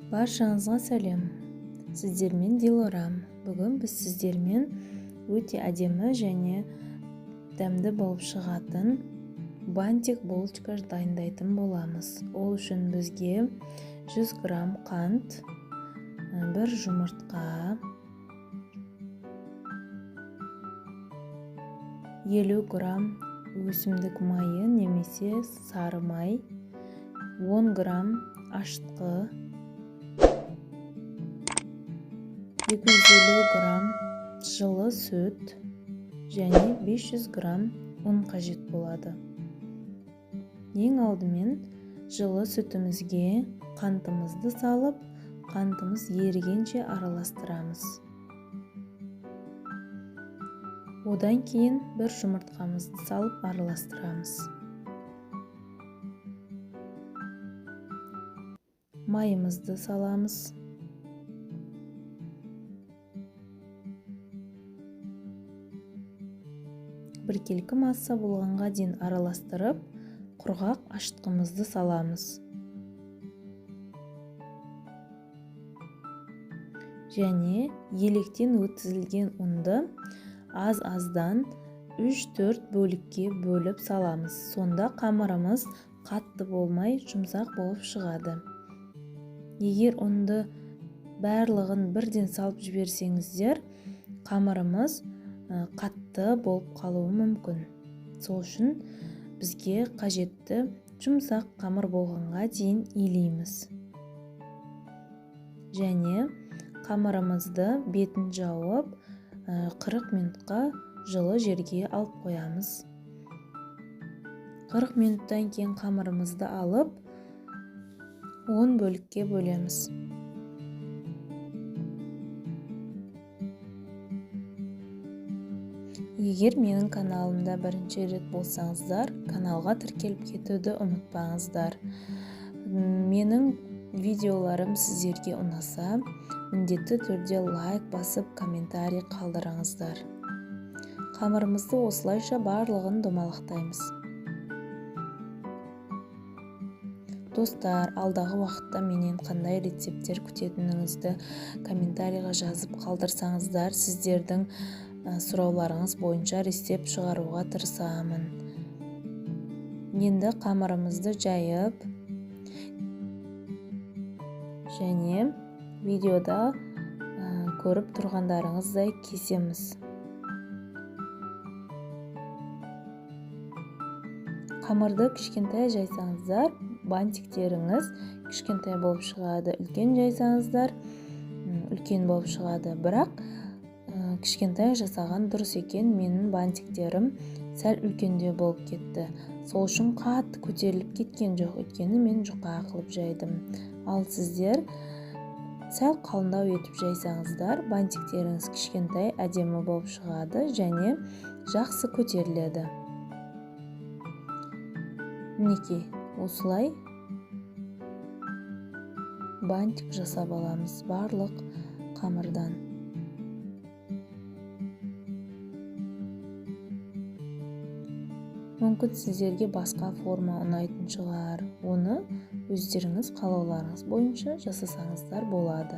Баршаңызға сәлем! Сіздермен Дилорам. Бүгін біз сіздермен өте әдемі және дәмді болып шығатын бантик булочка дайындайтын боламыз. Ол үшін бізге 100 грамм қант, бір жұмыртқа, 50 грамм өсімдік майы немесе сары май, 10 грамм ашытқы, 250 грамм жылы сүт және 500 грамм ұн қажет болады. Ең алдымен жылы сүтімізге қантымызды салып, қантымыз ерігенше араластырамыз. Одан кейін бір жұмыртқамызды салып араластырамыз. Майымызды саламыз. Біркелкі масса болғанға дейін араластырып, құрғақ ашытқымызды саламыз. Және електен өткізілген ұнды аз-аздан 3-4 бөлікке бөліп саламыз. Сонда қамырымыз қатты болмай, жұмсақ болып шығады. Егер ұнды барлығын бірден салып жіберсеңіздер, қамырымыз қатты болып қалуы мүмкін. Сол үшін бізге қажетті жұмсақ қамыр болғанға дейін илейміз. Және қамырымызды бетін жауып, 40 минутқа жылы жерге алып қоямыз. 40 минуттан кейін қамырымызды алып, 10 бөлікке бөлеміз. Егер менің каналымда бірінші рет болсаңыздар, каналға тіркеліп кетуді ұмытпаңыздар. Менің видеоларым сіздерге ұнаса, міндетті түрде лайк басып, комментарий қалдырыңыздар. Қамырымызды осылайша барлығын домалақтаймыз. Достар, алдағы уақытта менен қандай рецепттер күтетініңізді комментарийға жазып қалдырсаңыздар, сіздердің сұрауларыңыз бойынша рецепт шығаруға тырысамын. Енді қамырымызды жайып, және видеода көріп тұрғандарыңыздай кесеміз. Қамырды кішкентай жайсаңыздар, бантиктеріңіз кішкентай болып шығады. Үлкен жайсаңыздар, үлкен болып шығады. Бірақ кішкентай жасаған дұрыс екен, менің бантиктерім сәл үлкендеу болып кетті. Сол үшін қатты көтеріліп кеткен жоқ, өйткені мен жұқа қылып жайдым. Ал сіздер сәл қалыңдау етіп жайсаңыздар, бантиктеріңіз кішкентай әдемі болып шығады және жақсы көтеріледі. Мінекей, осылай бантик жасап аламыз барлық қамырдан. Мүмкін сіздерге басқа форма ұнайтын шығар. Оны өздеріңіз қалауларыңыз бойынша жасасаңыздар болады.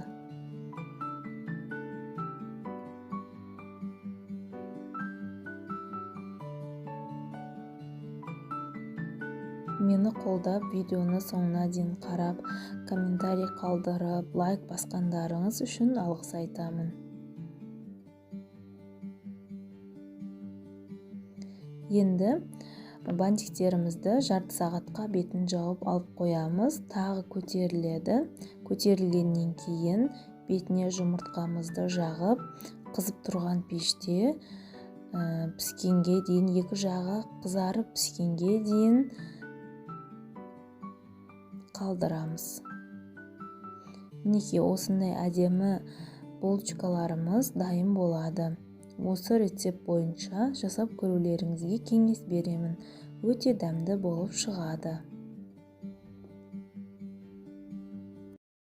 Мені қолдап, видеоны соңына дейін қарап, комментарий қалдырып, лайк басқандарыңыз үшін алғыс айтамын. Енді бантиктерімізді жарты сағатқа бетін жауып алып қоямыз. Тағы көтеріледі. Көтерілгеннен кейін бетіне жұмыртқамызды жағып, қызып тұрған пеште піскенге дейін, екі жағы қызарып піскенге дейін қалдырамыз. Мінекей, осындай әдемі булочкаларымыз дайын болады. Осы рецепт бойынша жасап көрулеріңізге кеңес беремін. Өте дәмді болып шығады.